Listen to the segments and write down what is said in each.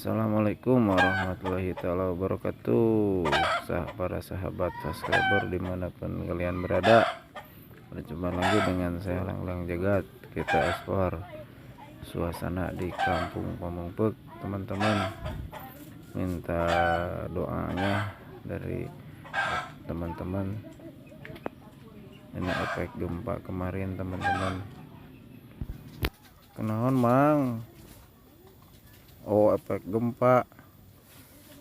Assalamualaikum warahmatullahi taala wabarakatuh. Para sahabat subscriber dimanapun kalian berada, berjumpa lagi dengan saya Langlang Jagat. Kita explore suasana di Kampung Pameungpeuk, teman-teman. Minta doanya dari teman-teman. Ini efek gempa kemarin, teman-teman. Kenaon, Mang? Oh, efek gempa.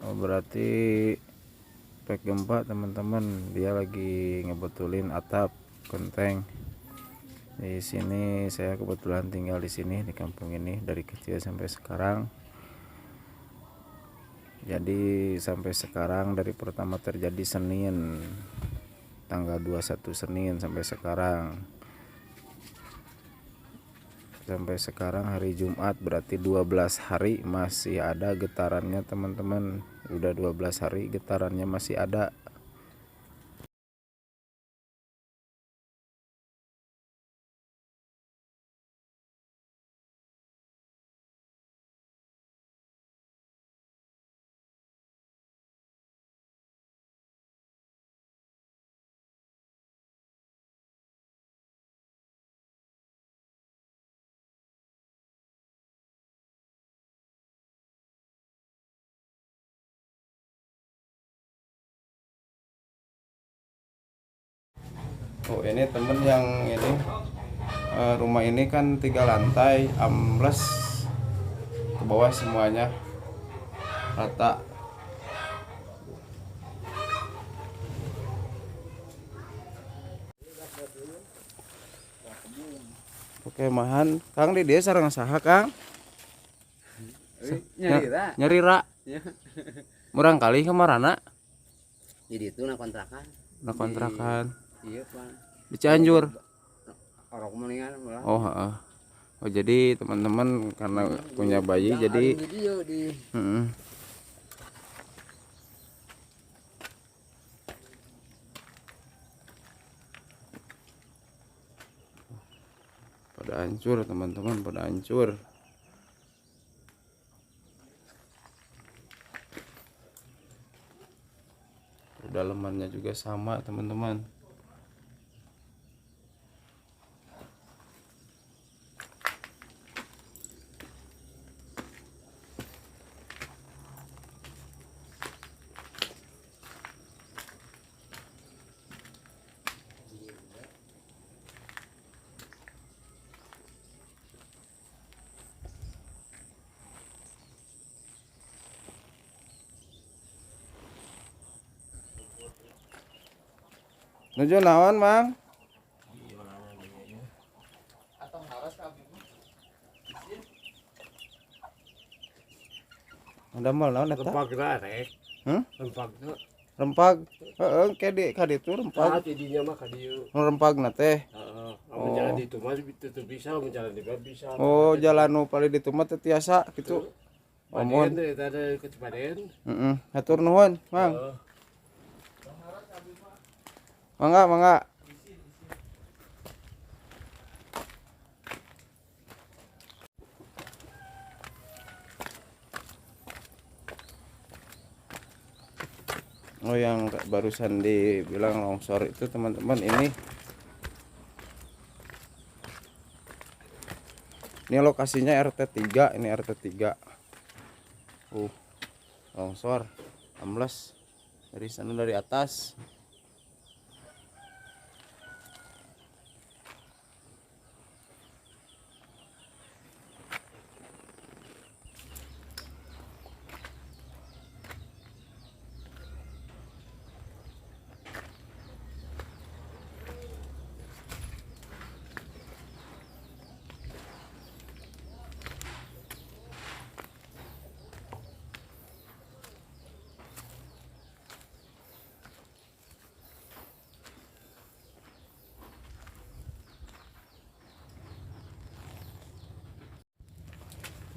Oh, berarti efek gempa, teman-teman. Dia lagi ngebetulin atap genteng. Di sini saya kebetulan tinggal di sini, di kampung ini, dari kecil sampai sekarang. Jadi sampai sekarang, dari pertama terjadi Senin tanggal 21 Senin sampai sekarang hari Jumat, berarti 12 hari masih ada getarannya, teman-teman. Udah 12 hari getarannya masih ada. Oh, ini temen yang ini, rumah ini kan tiga lantai, ambles ke bawah semuanya, rata. Oke, mahan Kang, di dieu sareng saha, Kang? Nyalira. Nyalira. Murangkalih kamarana? Jadi itu na kontrakan. Na kontrakan. Iya, Pak. Di Cianjur. Orang mendingan malah. Oh, heeh. Oh, jadi teman-teman, karena punya bayi Yang jadi ada di dieu, di Pada hancur, teman-teman, pada hancur. Dalemannya juga sama, teman-teman. Nuju naon, Mang? Ada mal naon eta? Rempag rek. Hmm? Rempag teh. Rempag. Heeh, ke di ka ditu rempag. Tah tidinya mah ka dieu. Nu rempagna teh. Heeh. Lamun jalan di itu mah teu bisa, lamun jalan di bawah bisa. Oh, jalan nu paling ditu mah teu tiasa kitu. Omon teh eta ada ke Cipaden. Heeh. Hatur nuhun, Mang. Heeh. Mangga, mangga. Oh, yang barusan dibilang longsor itu, teman-teman, ini lokasinya RT 3, ini RT 3. Longsor ambles dari sana, dari atas.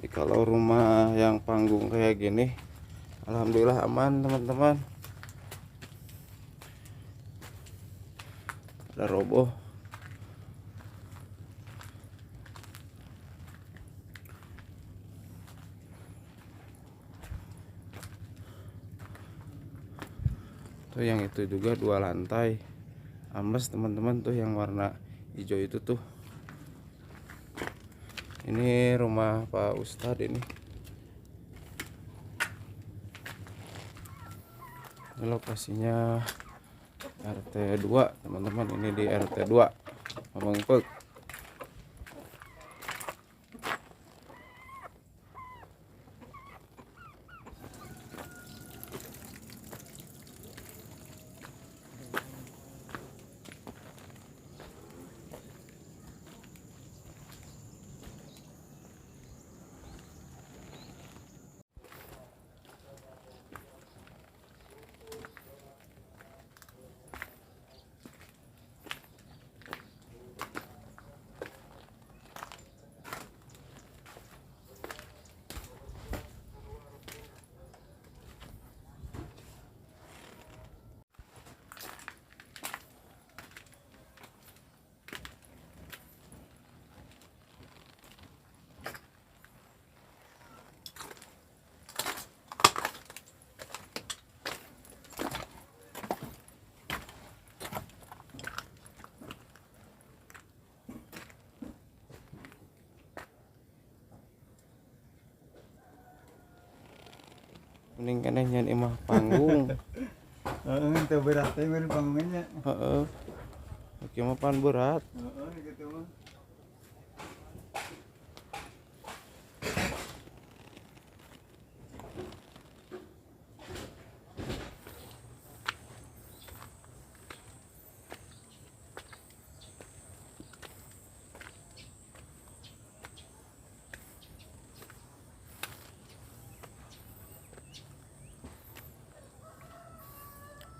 Jadi kalau rumah yang panggung kayak gini, alhamdulillah aman, teman-teman. Ada roboh. Tuh yang itu juga 2 lantai ambles teman-teman, tuh yang warna hijau itu tuh. Ini rumah Pak Ustadz ini. Ini lokasinya RT 2 teman-teman, ini di RT 2 Pameungpeuk. Mending keneh nyeun imah panggung. Heeh, teu berat teh meureun panggungnya. Heeh. Oke mah pan berat. Heeh, kitu mah.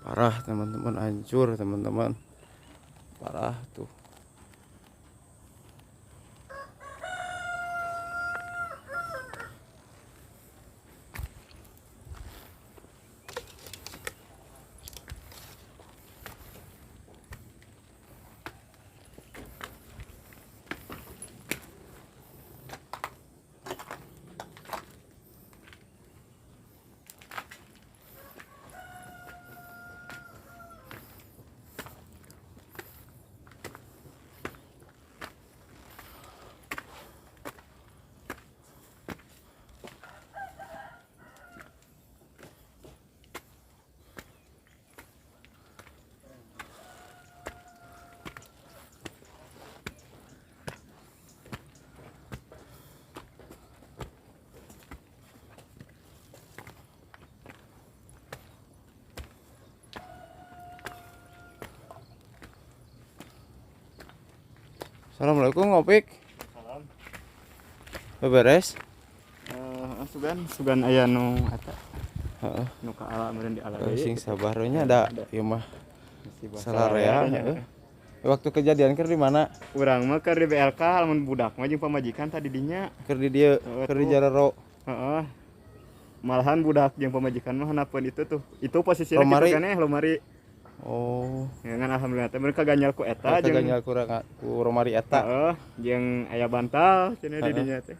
Parah teman-teman, hancur teman-teman, parah tuh. Assalamualaikum Opik. Salam. Beberes? Sugan aya nu eta. Heeh. Nu ka ala meureun di ala deui. Sing sabar nya da ieu mah. Salarea heeh. Waktu kejadian keur di mana? Urang mah keur di BLK lamun budak mah jeung pamajikan tadi dinya. Keur di dieu, keur di Jarero. Heeh. Malahan budak jeung pamajikan mah hanapeun itu tuh. Itu posisina kitu keneh lomari. Oh, ya kan alhamdulillah teh mereka ganyal ku eta jeung ganyal ku romari eta. Heeh, jeung aya bantal cenah di dinya teh.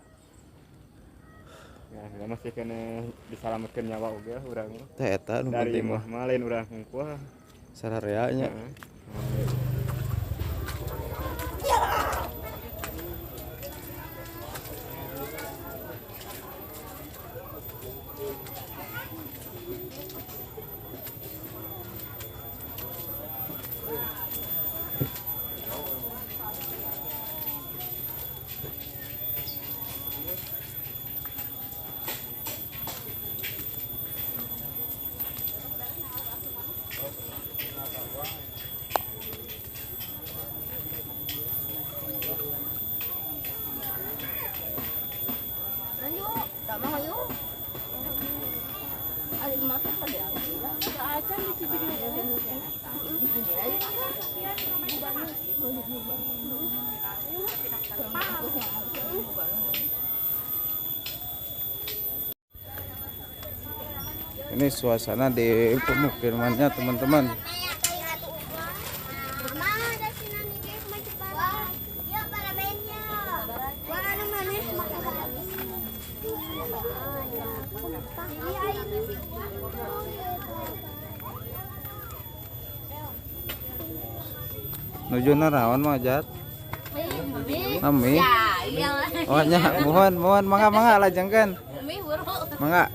Ya, masih kena disalametkeun nyawa oge urang mah. Teh eta nu penting mah lain urang hungkul. Sararea nya. Ini suasana di pemukimannya teman-teman. Nuju naraon Mang Ajat? Ami. Oh nya, mohon mohon mangga mangga lajengkeun. Mangga.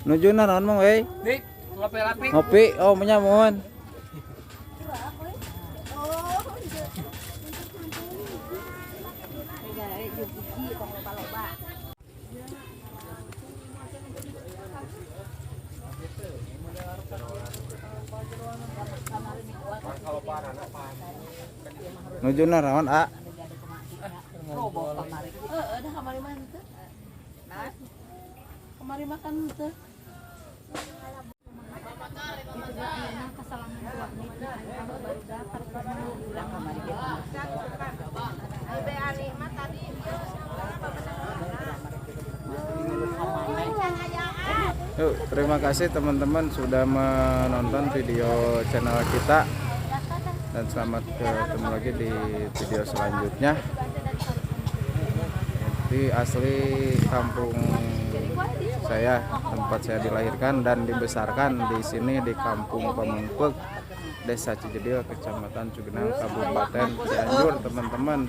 Nuju naraon Mang euy? Ngopi. Oh nya mohon. Nuju naraon a? Heeh, dah kamari mah henteu. Kamari makan henteu. Yuk, terima kasih teman-teman sudah menonton video channel kita dan selamat ketemu lagi di video selanjutnya. Di asli kampung saya, tempat saya dilahirkan dan dibesarkan di sini di Kampung Pameungpeuk, Desa Cijedil, Kecamatan Cugenang, Kabupaten Cianjur, teman-teman.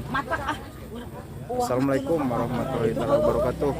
Assalamualaikum warahmatullahi wabarakatuh.